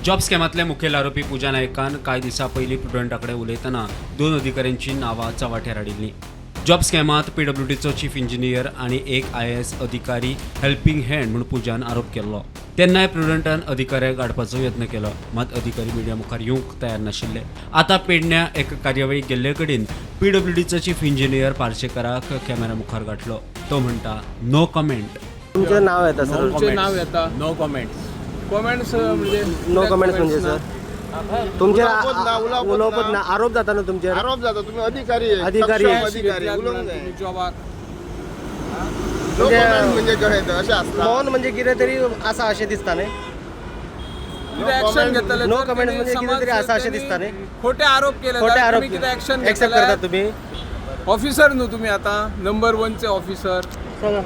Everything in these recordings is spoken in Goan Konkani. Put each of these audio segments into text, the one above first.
जॉब स्कॅमांतले मुखेल आरोपी पूजा नायकान कांय दिसां पयलीं प्रुडंटा कडेन उलयतना दोन अधिकाऱ्यांची नांवां चव्हाट्यार हाडिल्लीं. जॉब स्कॅमांत पीडब्ल्यूडीचो चीफ इंजिनियर आनी एक आयएएस अधिकारी हेल्पिंग हँड म्हूण पूजान आरोप केल्लो. तेन्नाय प्रुडंटान अधिकाऱ्याक गाडपाचो यत्न केलो, मात अधिकारी मिडिया मुखार येवंक तयार नाशिल्ले. आतां पेडण्या एका कार्यावळीक गेल्ले कडेन पीडब्ल्यूडीचो चीफ इंजिनियर पार्सेकराक कॅमेरा मुखार गाठलो. तो म्हणटा, नो कमेंट. तुमचें नाव येता सर. तुमचें नाव येता. No comments. कॉमेंट्स म्हणजे? नो कमेंट्स म्हणजे सर, तुमचेर उलोवपच ना, उलोवपच उलोवपच ना. ना, आरोप जाता न्हू तुमचेर. आरोप जाता, तुम्ही अधिकारी आहे, अधिकारी सक्षम आहे. अधिकारी, उलोवंक जाय. जॉबाक. नो कमेंट म्हणजे कशें तें अशें आसता? मौन म्हणजे कितें तरी आसा अशें दिसता न्ही. कितें ऍक्शन घेतले? No comments म्हणजे कितें तरी आसा अशें दिसता न्ही. खोटे आरोप केले खोटे जाल्यार आरोप तुम्ही कितें ऍक्शन एक्सेप्ट करता तुम्ही? ऑफिसर न्हू तुम्ही आता नंबर वनचे ऑफिसर. सांगा.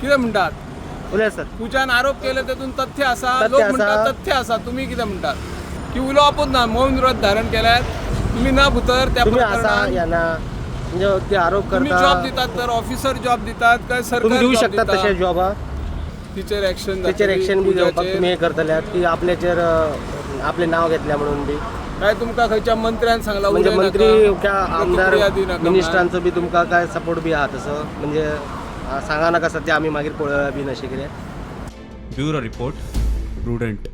कितें म्हणटात? उलय सर. पूजान आरोप केले तेतून तथ्य आसा? तथ्य लोक आसा. म्हणटात तथ्य आसा, तुम्ही कितें म्हणटात की उलोवपूच ना, मौन व्रत धारण केल्यार तुम्ही ना भितर त्या तुम्ही आसा प्रकरणात. या ना, म्हणजे ते आरोप तुम्ही करता. जॉब दितात तर ऑफिसर जॉब दितात काय तुम्ही सरकार दिवू job शकतात दिता? तशे जॉबा? तिचेर ऍक्शन. तेचेर एक्शन बी घेवपाक तुमी हें करतले की आपल्याचेर आपलें नांव घेतल्या म्हणून बी? काय तुमकां खंयच्या मंत्र्यान सांगला म्हणजे उलय मंत्री नाका, काय आमदार प्रतिक्रिया दिनाका म्हणून? मिनिस्टरांचो बी तुमकां काय सपोर्ट बी आहा तसो? म्हणजे सांगा नाका सद्या, आमी मागीर पळोवया बीन अशें कितें? Bureau report, Prudent.